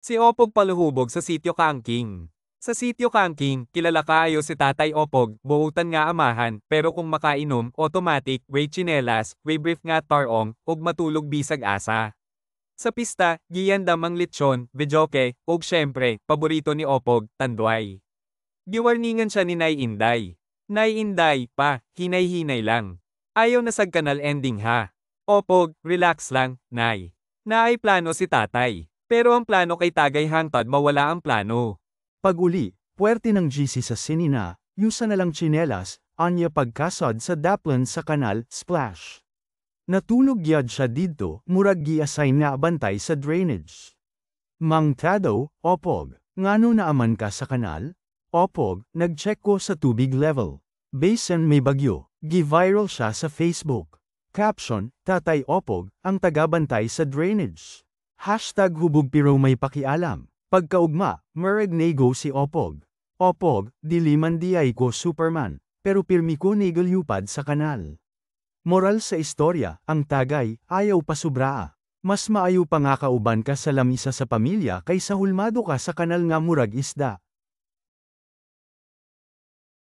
Si Opog paluhubog sa Sitio Kangking. Sa Sitio Kangking, kilala kaayo si Tatay Opog, buutan nga amahan, pero kung makainom, automatic, way tsinelas, way brief nga tarong, ug matulog bisag asa. Sa pista, giandam ang lechon, videoke, ug syempre, paborito ni Opog, Tanduay. Giwarningan siya ni Nay Inday. "Nay Inday, pa, hinay-hinay lang. Ayaw na sag kanal ending ha." "Opog, relax lang, Nay." Naay plano si tatay. Pero ang plano kay tagay hangtod mawala ang plano. Pag-uli, puwerte ng GC sa sinina, usa na lang tsinelas, anya pagkasod sa daplin sa kanal, splash. Natulog gyud siya didto, murag gi-assign nga bantay sa drainage. Mang Tado, "Opog, ngano naa man ka sa kanal?" Opog, "Nag-check ko sa tubig level. Basin may bagyo." Gi-viral siya sa Facebook. Caption, "Tatay Opog, ang tagabantay sa drainage." #HubogPeroMayPakialam. Pagkaugma, murag nego si Opog. "Opog, dili man diay ko Superman, pero pirmi ko nagalyupad sa kanal." Moral sa istorya, ang tagay, ayaw pasubraa. Mas maayo pa nga kauban ka sa lamisa sa pamilya kaysa hulmado ka sa kanal nga murag isda.